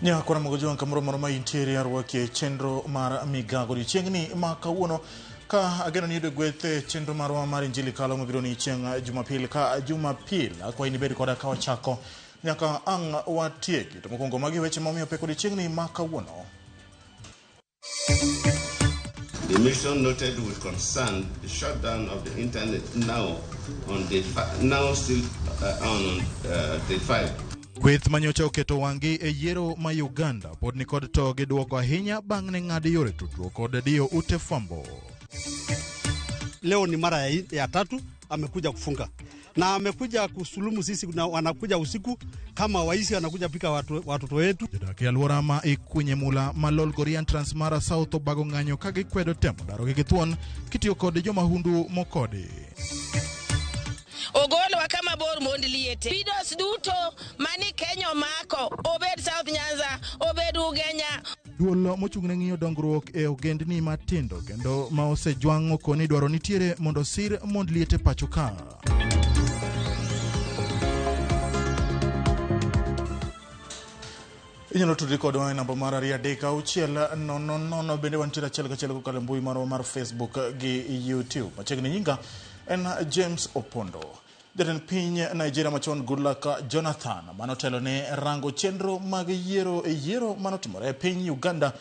Nyakora mogo jwang' kamoro moro ma intiere arwaki e chenro mar migago odiochieng'ni ma kawuono ka ageno ni yudo gweth e chenro marwa mar Injili Kalo mabiro ni chieng' Jumapil ka Jumapil. Akwayi ni bed koda ka wachako nyaka ang' watieki. To mokwongo magi weche momiyo pek odiochieng'ni ma kawuono. The mission noted with concern the shutdown of the internet now on day now still on day 5. Kweth manyocha oketo wang'gi e yiero ma Uganda pod nikod to gi duoko ahinya bang' ne ng'ad yore tudruok kod diyo ute fwambo. Leo ni mara ya tatu amekuja kufunga na amekuja kusulumu sisi, na wanakuja usiku kama waisi, wanakuja pika watoto wetu. Jodak e alwora ma ikunye mula ma Lolgorian Transmara South obago ng'anyo ka gikwedo temo darogi gi thuon kitiyo kod jomahundu mokodi. Ogolwa kama bor mond liete. Widows duto mani Kenya omako, obed South Nyanza, obed Ugenya. Duol mochung' ne ng'iyo dongruok e ogendni matindo kendo ma osejwang' okoni dwaro nitiere mondo sir mond liete pacho ka. Inyalo tudri kodwa e namba mar 236 000 bende wantiere achiel kachiel kokalo e mbui marwa mar Facebook gi YouTube. Machiegni nyinga en James Opondo. Jatend piny Nigeria machon Goodluck Jonathan manotelo ne rango chenro mag yiero e yiero manotimore e piny Uganda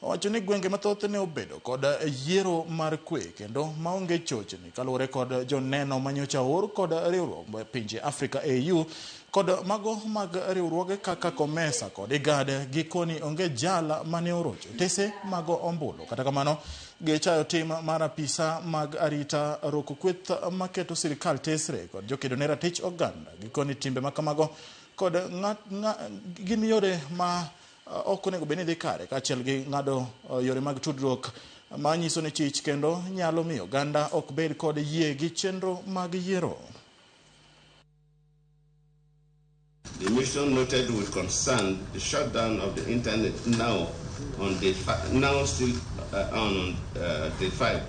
owacho ni gwenge mathoth ne obedo kod yiero mar kwe kendo maonge chochni kaluwore kod joneno manyocha oor kod riwruok pinje Afrika AU kod mago mag riwruoge kaka COMESA kod IGAD gikoni onge jal mane orocho otese mag ombulu. Kata kamano gichayo tim mar apisa mag arita roko kweth maketo sirikal tesre kod jokedo ne ratich oganda. Gikoni timbe makamago kod gin yore ma ok onego bed ni dhi kare kaachiel gi ng'ado yore mag tudruok manyiso ni chich kendo nyalo miyo oganda ok bed kod yie gi chenro mag yiero. The mission noted with concern the shutdown of the internet now on day now still on day 5.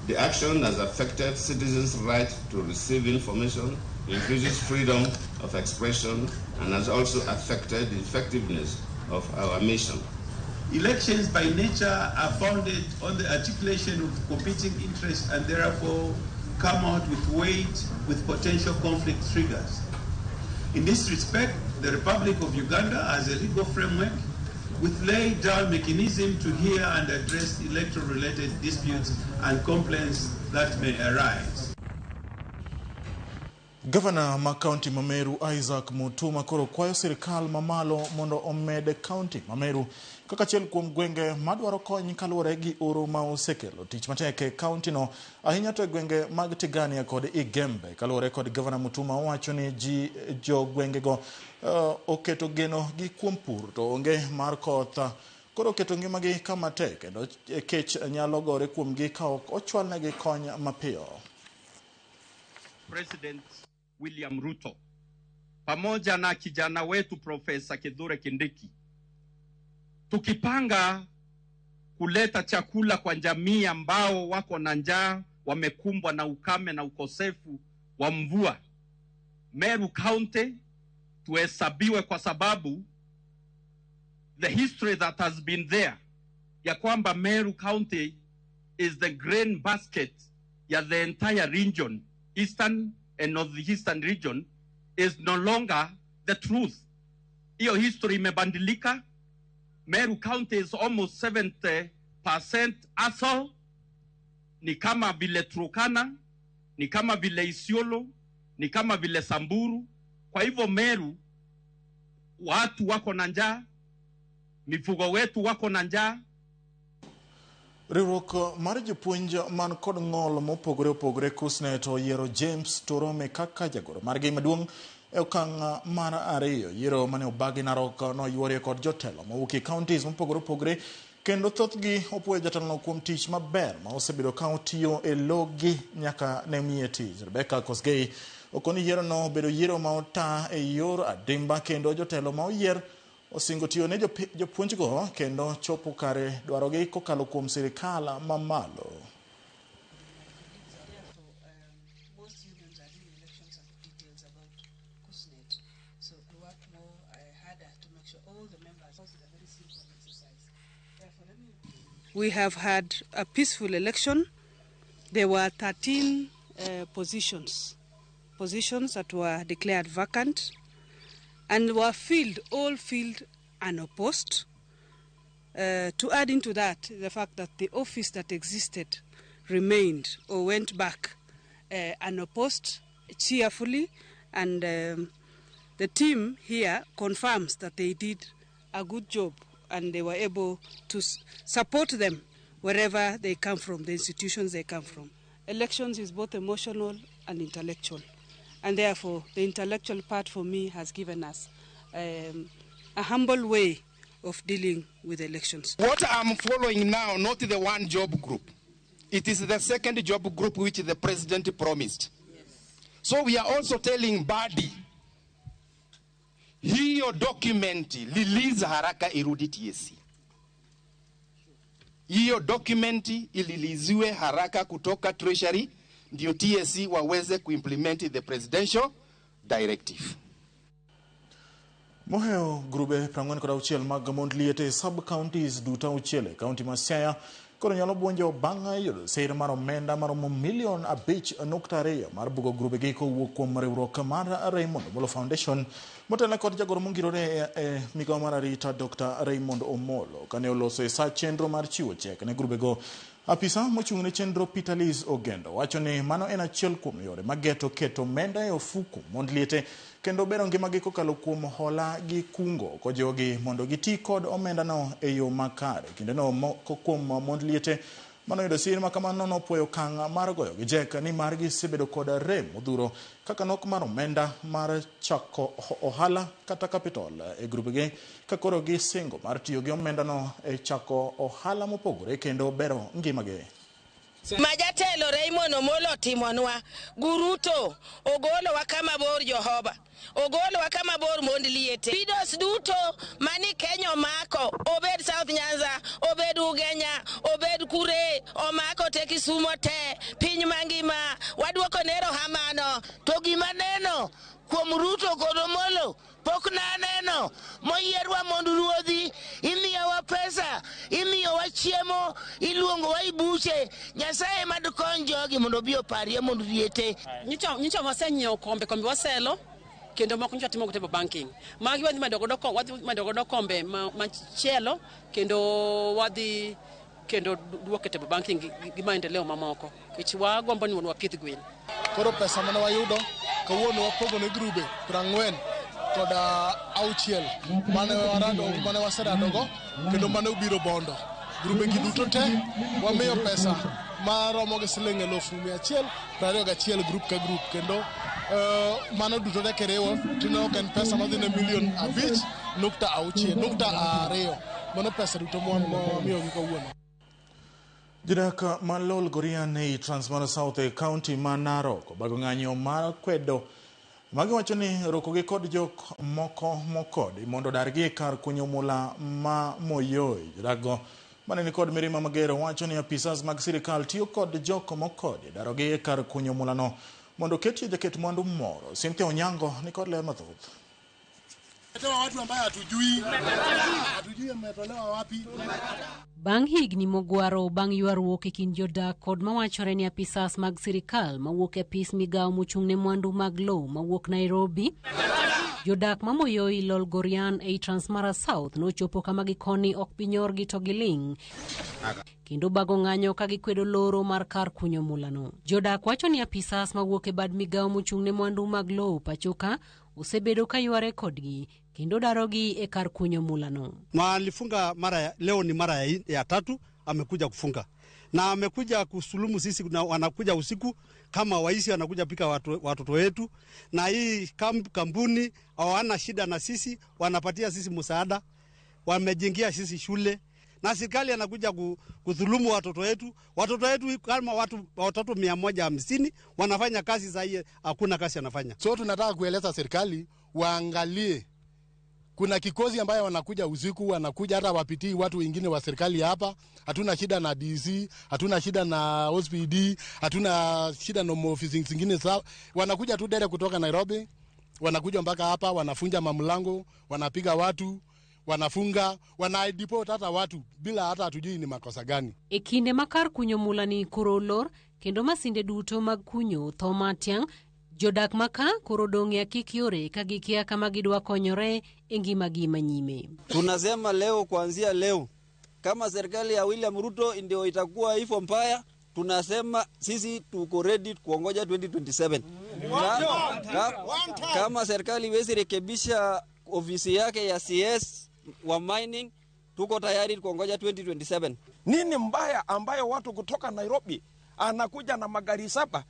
The action has affected citizens' right to receive information, increases freedom of expression, and has also affected the effectiveness of our mission. Elections by nature are founded on the articulation of competing interests and therefore come out with weight with potential conflict triggers. In this respect, the Republic of Uganda has a legal framework with laid down mechanism to hear and address electoral-related disputes and complaints that may arise. Gavana ma kaunti ma Meru Isaac Mutuma koro kwayo sirikal mamalo mondo omed kaunti ma Meru kaka achiel kuom gwenge madwaro kony kaluwore gi oro ma osekelo tich matek e kaunti no ahinya to e gwenge mag Tigania kod Igembe. Kaluwore kod Gavana Mutuma owacho ni ji jogwengego oketo geno gi kuom pur to onge mar koth koro oketo ngimagi kama tek kendo kech nyalo gore kuomgi ka ok ochwalnegi kony mapiyo. President William Ruto pamoja na kijana wetu Profesa Kithure Kindiki, tukipanga kuleta chakula kwa jamii ambao wako na njaa, wamekumbwa na ukame na ukosefu wa mvua, Meru County tuhesabiwe kwa sababu the history that has been there ya kwamba Meru County is the grain basket ya the entire region, Eastern and Northeastern region, is no longer the truth. Hiyo history imebadilika. Meru County is almost 70% ASAL, ni kama vile Turkana, ni kama vile Isiolo, ni kama vile Samburu. Kwa hivyo Meru watu wako na njaa, mifugo wetu wako na njaa. Riwruok mar jopuonj man kod ng'ol mopogore opogore KUSSNET oyiero James Torome kaka jagoro margi maduong' e okang' mar ariyo. Yiero mane obagi Narok noyuorie kod jotelo mowuok e counties mopogore opogore kendo thothgi opuoyo jatelono kuom tich maber ma osebedo ka otiyo e logi nyaka ne miye tich. Rebecca Kosgei okoni yierono obedo yiero ma ota e yor adimba kendo jotelo ma oyier osingo tiyo ne jopuonjgo kendo chopo kare dwarogi kokalo kuom sirikal mamalo. We have had a peaceful election. There were 13 positions that were declared vacant and were filled, all filled unopposed. To add into that, the fact that the office that existed remained or went back unopposed cheerfully, and the team here confirms that they did a good job and they were able to support them wherever they come from, the institutions they come from. Elections is both emotional and intellectual, and therefore the intellectual part for me has given us a humble way of dealing with elections. What I'm following now, not the one job group. It is the second job group which the president promised. Yes. So we are also telling Badi, hiyo document release haraka irudi TSC. Hiyo document ililiziwe haraka kutoka Treasury ndio TSC waweze kuimplement the presidential directive. Moheo grube 46 mag mond liete sub counties duto auchiel e kaunti ma Siaya koro nyalo buonjo bang' yudo sir mar omenda maromo milion 5.2 mar bugo grubegi kowuok kuom riwruok mar Raymond Omolo Foundation motelne kod jagoro mongirore e migawo mar arita Dr. Raymond Omolo. Kane oloso e sa chenro mar chiwo chek ne grubego, apisa mochung' ne chenro Peter Liz Ogendo wacho ni mano en achiel kuom yore mageto keto omenda e ofuku mond liete kendo bero ngimagi kokalo kuom hola gi kungo kojiwogi mondo giti kod omendano e yo makare. Kindeno moko kuom mond liete manoyudo sir ma kamano nopuoyo okang' mar goyo gi jek ni mar gisebedo kod rem modhuro kaka nok mar omenda mar chako ohala kata capital e grubegi ka koro gisingo mar tiyo gi omendano e chako ohala mopogore kendo bero ngimagi. Ma jatelo Raymond Omolo otimonwa, Guruto ogolowa kama bor Jehova, ogolowa kama bor mond liete. Widows duto mani Kenya omako, obed South Nyanza, obed Ugenya, obed Kure, omako te Kisumo te, piny mangima, waduoko ne erokamano. To gima neno kuom Ruto kod Omolo pok naneno moyierwa mondo ruodhi, imiyowa pesa, imiyowa chiemo, iluongowa i buche. Nyasaye mad kony jogi mondo obi oparie mondo riete. Nyicho wasenyiewo kombe waselo kendo moko nyicho timo table banking. Magi wadhi medo godo kombe machielo kendo wadhi kendo duoke table banking gi maendeleo mamoko. Nikech wagombo ni mondo wapidh gwen. Koro pesa mane wayudo kawuono wapogo ne grube 46 mane warado mane waseradogo kendo mane obiro bondo. Grube gi duto te wamiyo pesa maromo gi siling 121,000 grup ka grup kendo mano duto te kiriwo tineno ka en pesa madhi ne milion 5.6.2. Mano pesa duto mwamiyogi kawuono. Jodak ma Lolgorian ei Transmara South e kaunti ma Narok obago ng'anyo mar kwedo magiwacho ni rokogi kod jok moko mokodi mondo odargi e kar kunyo mula ma Moyoi. Jodakgo mane ni kod mirima mager wacho ni apisas mag sirikal tiyo kod jok mokodi darogi e kar kunyo mulano mondo oketie jaket mwandu moro. Cynthia Onyango ni kod ler mathoth. Watu ambaye hatujui ametolewa wapi. Bang' higni mogwaro bang' ywaruok e kind jodak kod mawachore ni apisas mag sirikal mawuok e apis migawo mochung' ne mwandu mag lowo mawuok Nairobi, jodak ma Moyoi Lolgorian ei Transmara South nochopo kama gikoni ok bi nyorgi to giling' kendo bago ng'anyo ka gikwedo loro mar kar kunyo mulano. Jodak wacho ni apisas mawuok e bad migawo mochung' ne mwandu mag lowo pachoka osebedo ka yware kodgi kendo darogi e kar kunyo mulano. Walifunga leo ni mara ya tatu amekuja kufunga na amekuja kusulumu sisi na wanakuja usiku kama waisi wanakuja pika watoto wetu, na hii kampuni hawana shida na sisi, wanapatia sisi msaada, wamejengia sisi shule na serikali anakuja kudhulumu watoto wetu. Watoto wetu kama watoto 150 wanafanya kazi za hakuna kazi anafanya. So tunataka kueleza serikali waangalie, kuna kikosi ambayo wanakuja usiku, wanakuja hata wapitii watu wengine wa serikali hapa. Hatuna shida na DC, hatuna shida na OSPD, hatuna shida na ofisi zingine. Wanakuja tu dere kutoka Nairobi, wanakuja mpaka hapa, wanafunja mamlango, wanapiga watu. Wanafunga, wana-deport hata watu bila hata hatujui ni makosa gani. E kinde ma kar kunyo mulani koro olor kendo masinde duto mag kunyo tho matiang', jodak maka koro dong' e akik yore ka gikia kama gidwa konyore e ngimagi manyime. Tunasema leo, kuanzia leo, kama serikali ya William Ruto ndio itakuwa hivyo mbaya, tunasema sisi tuko ready kuongoja 2027. Kama serikali iwezi rekebisha ofisi yake ya CS wa mining, tuko tayari kuongoja 2027. Nini mbaya ambayo watu kutoka Nairobi anakuja na magari 7,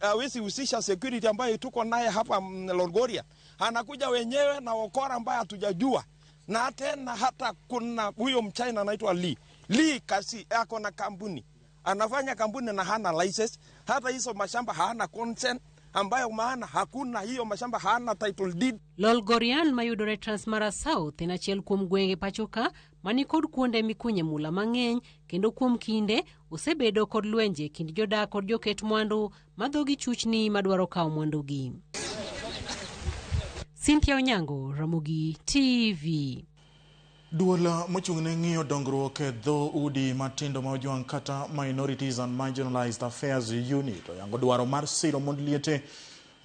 hawezi husisha security ambayo tuko naye hapa Lolgorian. Anakuja wenyewe na wakora ambaye hatujajua. Na tena hata kuna huyo Mchina anaitwa Lee. Lee kasi ako na kampuni. Anafanya kampuni na hana license. Hata hizo mashamba hana consent, ambayo maana hakuna hiyo mashamba, hana title deed. Lolgorian mayudore Transmara South en achiel kuom gwenge pachoka mani kod kuonde mikunye mula mang'eny kendo kuom kinde osebedo kod lwenje kind jodak kod joket mwandu madhogi chuchni madwaro kawo mwandugi. Cynthia Onyango, Ramogi TV. Duol mochung' ne ng'iyo dongruok e dho udi matindo ma ojwang' kata Minorities and Marginalized Affairs Unit oyango dwaro mar siro mond liete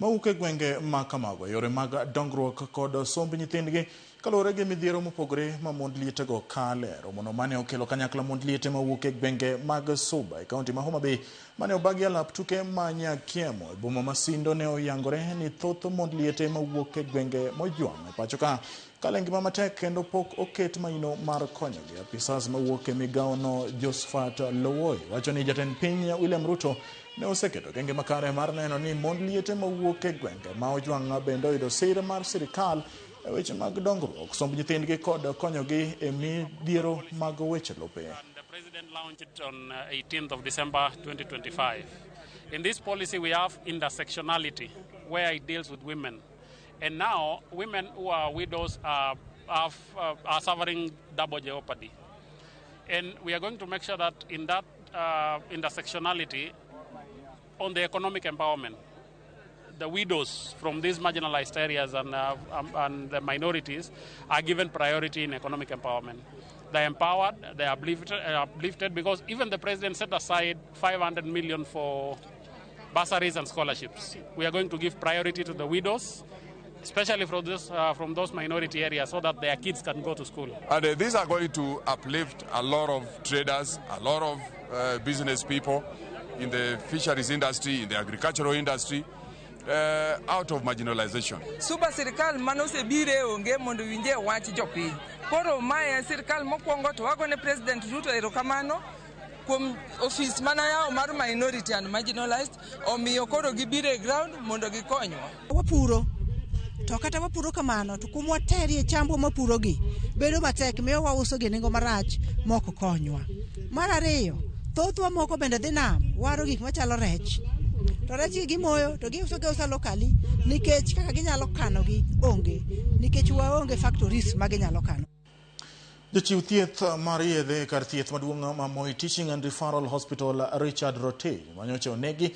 mawuok e gwenge ma kamago e yore mag dongruok kod somb nyithindgi kaluwore gi midhiero mopogore ma mond lietego kale. Romono mane okelo kanyakla mond liete mawuok e gwenge mag Suba e kaunti ma Homa Bay mane obagi alap tuke ma Nyakiemo e boma ma Sindo ne oyangore ni thoth mond liete mawuok e gwenge mojwang' e pacho ka kale ngima matek kendo pok oket maino mar konyogi. Apisas mawuok e migawono Josephat Lowoi wacho ni jatend piny William Ruto ne oseketo genge makare mar neno ni mond liete mawuok e gwenge ma ojwang' bende oyudo sir mar sirikal e weche mag dongruok, somb nyithindgi kod konyogi e midhiero mag weche lope. The president launched it on 18th of December 2025. In this policy we have intersectionality, where it deals with women. And now women who are widows are suffering double jeopardy. And we are going to make sure that in that intersectionality, on the economic empowerment, the widows from these marginalized areas and the minorities are given priority in economic empowerment. They are empowered, they are uplifted, because even the president set aside 500 million for bursaries and scholarships. We are going to give priority to the widows, especially from those minority areas, so that their kids can go to school. And these are going to uplift a lot of traders, a lot of business people in the fisheries industry, in the agricultural industry, out of marginalization. Suba sirikal manosebire onge mondo winje wach jopiny. Koro mae sirikal mokwongo to wagone President Ruto erokamano kuom ofis mana yawo mar minority and marginalized, omiyo koro gibiro e ground mondo gikonywa. Wapuro to kata wapuro kamano to kumwa terie chambwa mapurogi bedo matek miyo wauso gi nengo marach mok konywa. Mar ariyo, thothwa moko bende dhi nam waro gik machalo rech. To rech gi gimoyo to giuso giusa lokali nikech kaka ginyalo kanogi onge, nikech waonge factories ma ginyalo kano. Jachiw thieth mar yedhe kar thieth maduong' ma Moi Teaching and Referral Hospital Richard Rotich manyocha onegi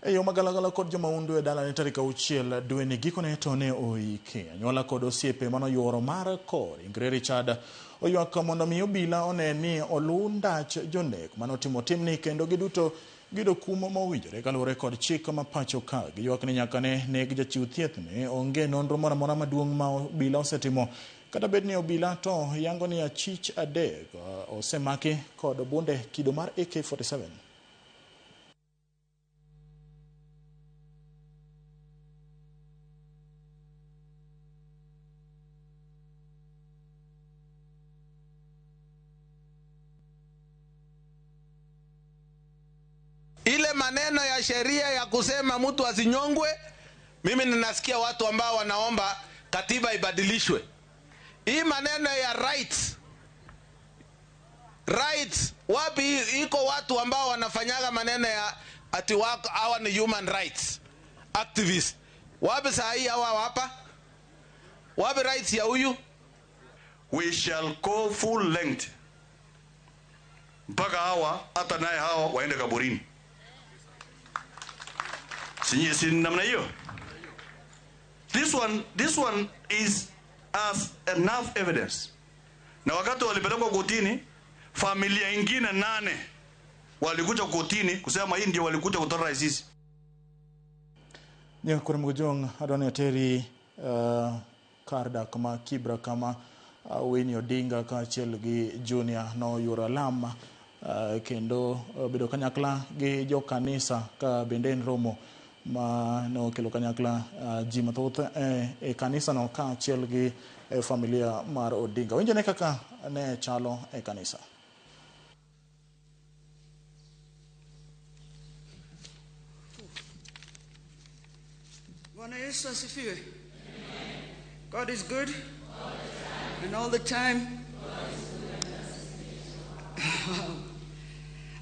e yo magalagala kod jomahundu e dalane tarik 6 dweni gikone to ne oiki. Anyuola kod osiepe manoyuoro mar kor ringre Richard oywak mondo mi obila one ni oluw ndach jonek manotimo timni kendo giduto giyudo kum mowinjore kaluwore kod chik ma pacho ka. Giywak ni nyaka ne neg jachiw thieth ni onge nonro moro amora maduong' ma obila osetimo kata bed ni obila to yango ni achich 3 osemaki kod bunde kido mar AK-47. Ile maneno ya sheria ya kusema mtu asinyongwe, mimi ninasikia watu ambao wanaomba katiba ibadilishwe. Hii maneno ya rights, wapi iko watu ambao wanafanyaga maneno ya ati wako hawa ni human rights activists? Wapi saa hii hawa hapa? Wapi rights ya huyu? We shall go full length mpaka hawa hata naye hawa waende kaburini. Si namna hiyo. This one is as enough evidence. Na wakati walipelekwa kotini, familia ingine 8 walikuja kotini kusema hii ndio walikuja kuterrorize sisi. Nyakuri Mugujong adwani oteri kar dak ma Kibra kama Winnie Odinga kaachiel gi Junior noyuoro alam kendo bedo kanyakla gi jokanisa ka bende en romo ma nokelo kanyakla ji mathoth e kanisano kaachiel gi familia mar Odinga. Winjone kaka ne chalo e kanisa. Bwana Yesu asifiwe. God is good and all the time.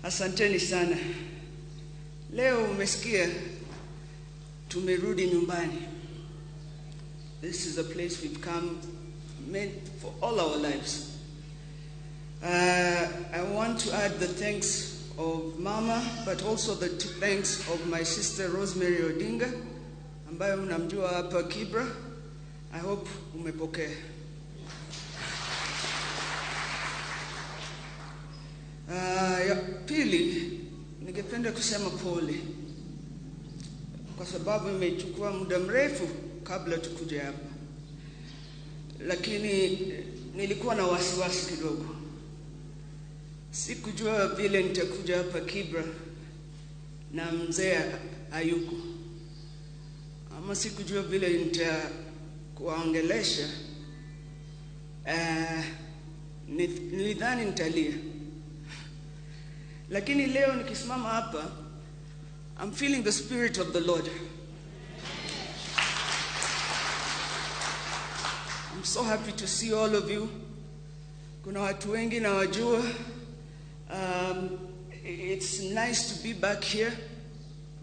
Asanteni sana. Leo umesikia tumerudi nyumbani. This is a place we've come meant for all our lives. I want to add the thanks of Mama, but also the thanks of my sister Rosemary Odinga, ambayo unamjua hapa Kibra. I hope umepokea. Ya pili, ningependa kusema pole kwa sababu imechukua muda mrefu kabla tukuje hapa, lakini nilikuwa na wasiwasi kidogo. Sikujua vile nitakuja hapa Kibra na mzee hayuko, ama sikujua vile nitakuongelesha. Nilidhani nitalia, lakini leo nikisimama hapa, I'm feeling the spirit of the Lord. I'm so happy to see all of you. Kuna watu wengi nawajua. It's nice to be back here.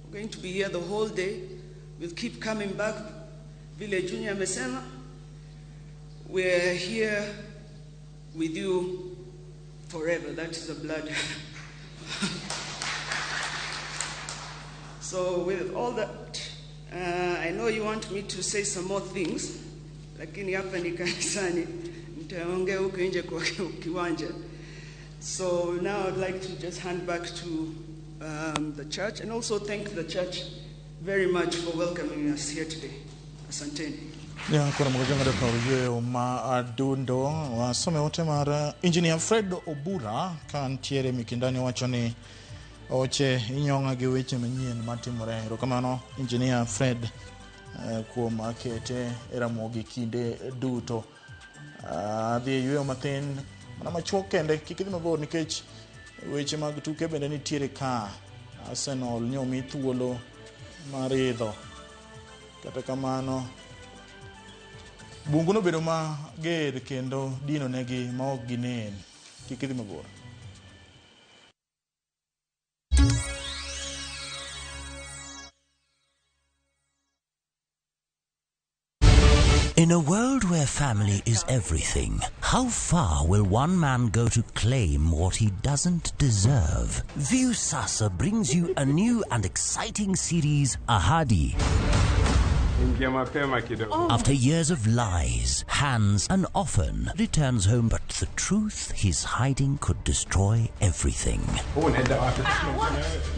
We're going to be here the whole day. We'll keep coming back. Vile Junior amesema, we're here with you forever. That is the blood. So with all that, I know you want me to say some more things, lakini hapa ni kanisani, nitaongea huko nje kwa kiwanja. So now I'd like to just hand back to the church and also thank the church very much for welcoming us here today. Asanteni. Ya koro Mugujong adwa yweyo ma adundo wasome ote mar Engineer Fred Obura ka ntiere Mikindani wacho ni oche inyong'a gi weche manyien matimore. Erokamano Engineer Fred kuom kete e Ramogi kinde duto. Adhi e yweyo mathin mana machuok kende, kik idhi mabor nikech weche mag tuke bende nitiere ka. Arsenal nyomi thuolo mar idho. Kata kamano bungu nobedo mager kendo dino negi ma ok ginen. Kik idhi mabor. In a world where family is everything, how far will one man go to claim what he doesn't deserve? Viusasa brings you a new and exciting series, Ahadi. Ingia mapema kidogo. After years of lies, Hans an orphan returns home, but the truth he's hiding could destroy everything. Unaenda wapi?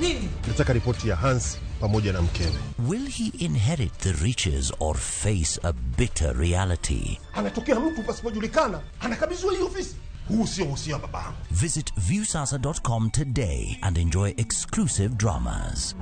Nini? Nataka ripoti ya Hans pamoja na mkewe. Will he inherit the riches or face a bitter reality? Anatokea mtu pasipojulikana, anakabidhiwa hii ofisi. Huu sio uhusia wa babangu. Visit viewsasa.com today and enjoy exclusive dramas.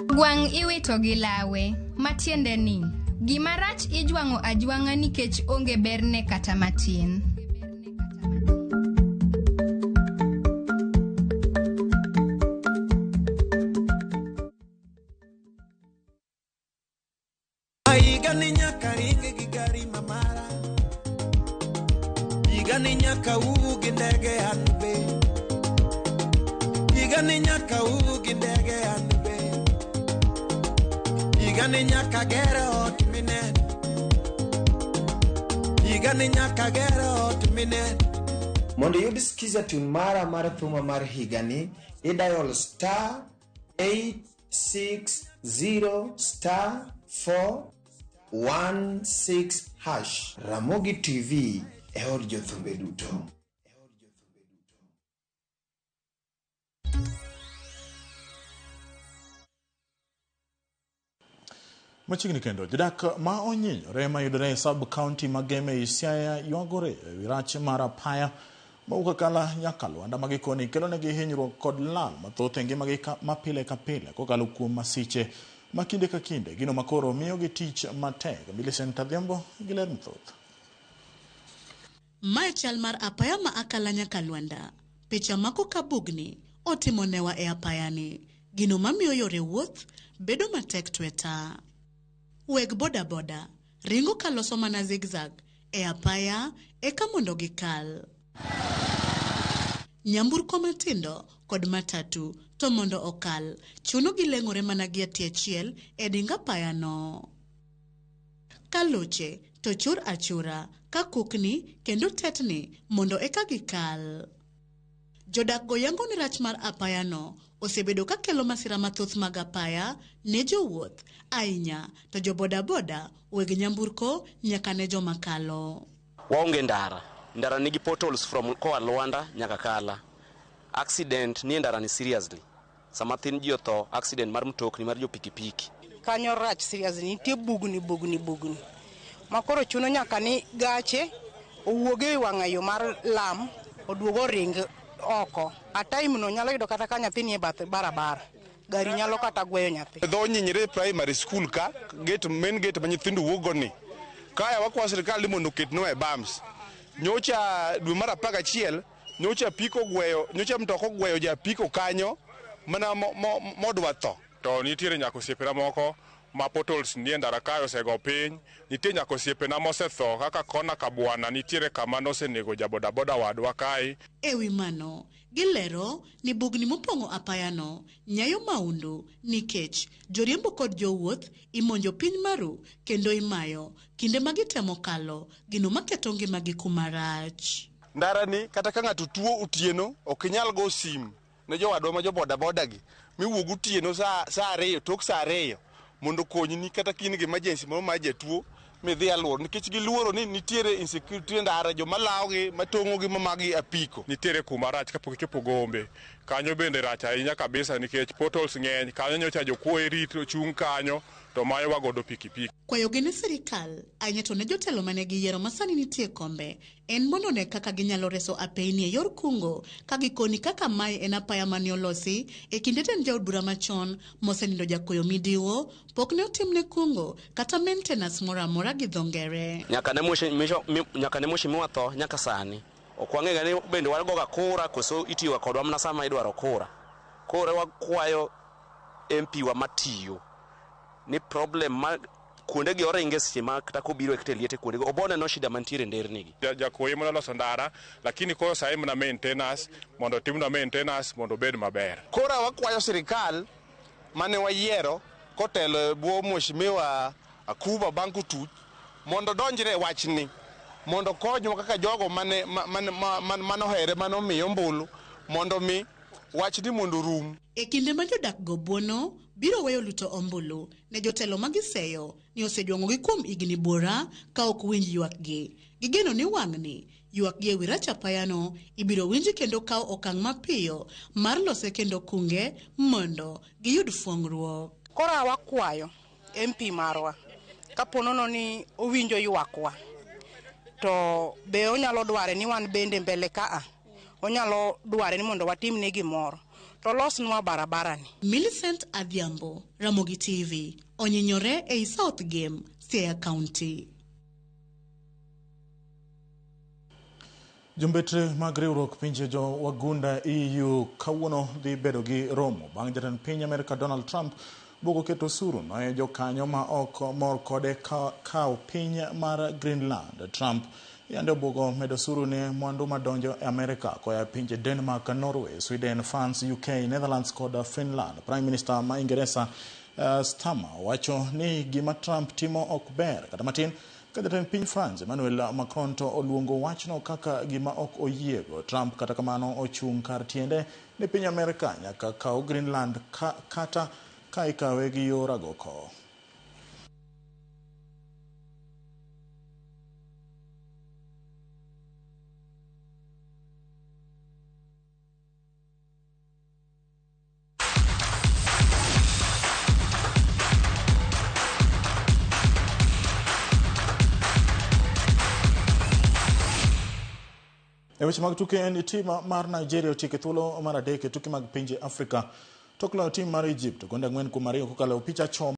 Gwang' iwito gi lawe, matiende ni gima rach ijwang'o ajwang'a nikech onge berne kata matin. Higa ni nyaka ringi gi gari mamara, higa ni nyaka wuo gi ndege an be, higa ni nyaka wuo gi ndege an be, higa ni nyaka ger ot mineno, higa ni nyaka ger ot mineno. Mondo iyud skiza tune mara mar thuma mar higani, Idial star 860 star 416 hash. Ramogi TV e od jothumbe duto. Machiegni kendo, jodak ma onyinyore mayudore e sub-county ma Gem ei Siaya ywagore ewi rach mar apaya mawuok Akala nyaka Luanda ma gikoni kelonegi hinyruok kod lal mathoth e ngimagi ma pile ka pile kokalo kuom masiche ma kinde ka kinde, gino makoro miyogi tich matek. Millicent Adhiambo gi ler mathoth. Mae chal mar apaya ma Akala nyaka Luanda. Picha mako ka bugni otimo newa e apayani. Gino mamiyo yore wuoth bedo matek tweta. Weg boda boda ringo kaloso mana zigzag e apaya eka mondo gikal. Nyamburko matindo kod matatu to mondo okal, chuno gileng'ore mana gi ati achiel e ding apayano. Ka loche to chur achura, ka kukni kendo tetni mondo eka gikal. Jodak go yango ni rach mar apayano osebedo ka kelo masira mathoth mag apaya ne jowuoth, ahinya to jo bodaboda, weg nyamburko nyaka ne joma kalo. Waonge ndara. Ndara nigi potholes from koa Luanda nyaka Kala. Accident nie ndara ni seriously. Sama thin ji otho, accident mar mtokni mar jo pikipiki. Kanyo rach seriously, nitie bugni bugni bugni. Ma koro chuno nyaka ni gache owuog e wang'a yo mar lam, oduog oring oko. A time no nyalo yudo kata ka nyathi nie bath barabara. Gari nyalo kata gweyo nyathi. Dho Nyinyre Primary School ka, gate, main gate ma nyithindo wuok ni. Kaya wakwa sirkal ni mondo oketnwa e bams. Nyocha dwe mar 11, nyocha apiko ogweyo, nyocha mtoka ogweyo ja apiko kanyo mana modwa tho. To nitiere nyaka osiepena moko ma potholes nie ndara kae osego piny, nitie nyaka osiepena mosetho kaka kona kabwana nitiere kama nosenego ja bodaboda wadwa kae. E wi mano, gilero ni bugni mopong'o apayano nyayo maundu nikech joriembo kod jowuoth imonjo piny maru kendo imayo kinde ma gitemo kalo gino maketo ngimagi kuma rach. Ndara ni kata ka ng'ato tuo otieno ok inyal go sim ne jowadwa ma jo bodaboda gi miwuog otieno saa 2 tok saa 2 mondo okonyni kata ka in gi emergency moro mar jatuo midhi aluoro nikech giluoro ni nitiere insecurity e ndara, joma lawogi matong'ogi mamagi apiko. Nitiere kuma rach kapok ichopo Gombe, kanyo bende rach ahinya kabisa nikech potholes ng'eny, kanyo nyocha jokuoye rito chung' kanyo to mayowa godo pikipiki. Kwayogi ne sirikal ahinya to ne jotelo mane giyiero masani nitie kombe en mondo ne kaka ginyalo reso apeyni e yor kungo ka gikoni kaka mae en apaya mane olosi e kinde tend jaod bura machon mosenindo Jakoyo Midiwo pok ne otimne kungo kata maintenance moro amora gi dho ngere. Nyaka ne mheshimiwa tho nyaka sani ok wang'e ni bende wagoga kura koso itiyoga kodwa mana sama idwaro kura. Koro wakwayo MP wa matiyo ni problem ma kuonde gi oringe seche ma kata kobiro e kete liete kuonde go obone no shida mantiere nderni gi. Jakoyo ema noloso ndara lakini koro sahi mana maintenance mondo timnwa maintenance mondo obed maber. Koro wakwayo sirikal mane wayiero kotelo e bwo mheshimiwa Akuba Banku Tuch mondo donjre e wachni mondo konywa kaka jogo mane manohere manomiyo ombulu mondo mi wachni mondo rum. E kinde ma jodak go buono biro weyo luto ombulu ne jotelo ma giseyo ni osejwang'ogi kuom higni buora ka ok winj ywakgi. Gigeno ni wang'ni ywakgi ewi rach apayano ibiro winji kendo kawo okang' mapiyo mar lose kendo kunge mondo giyud fuong'ruok. Koro wakwayo MP marwa kapo nono ni owinjo ywakwa to be onyalo dware ni wan bende mbele kaa onyalo dware ni mondo watimne gimoro to losnwa barabara ni. Millicent Adhiambo, Ramogi TV, onyinyore ei South Gem, Siaya County. Jombetre mag riwruok pinje jo wagunda EU kawuono dhi bedo gi romo bang' jatend piny Amerka Donald Trump bugo keto osuru ne jokanyo ma ok mor kode kawo piny mar Greenland. Trump yande obugo medo osuru ne mwandu madonjo e Amerka koa e pinje Denmark, Norway, Sweden, France, UK, Netherlands kod Finland. Prime Minister ma Ingeresa Starmer wacho ni gima Trump timo ok ber kata matin ka jatend piny France Emmanuel Macron to oluongo wachno kaka gima ok oyiego. Trump kata kamano ochung' kar tiende ni piny Amerka nyaka kaw Greenland kata ka ikawe gi yor agoko. E weche mag tuke en tim mar Nigeria otieko thuolo mar adek e tuke mag pinje Afrika tok loyo tim mar Egypt gonde 4-2 kokalo e opich achoma.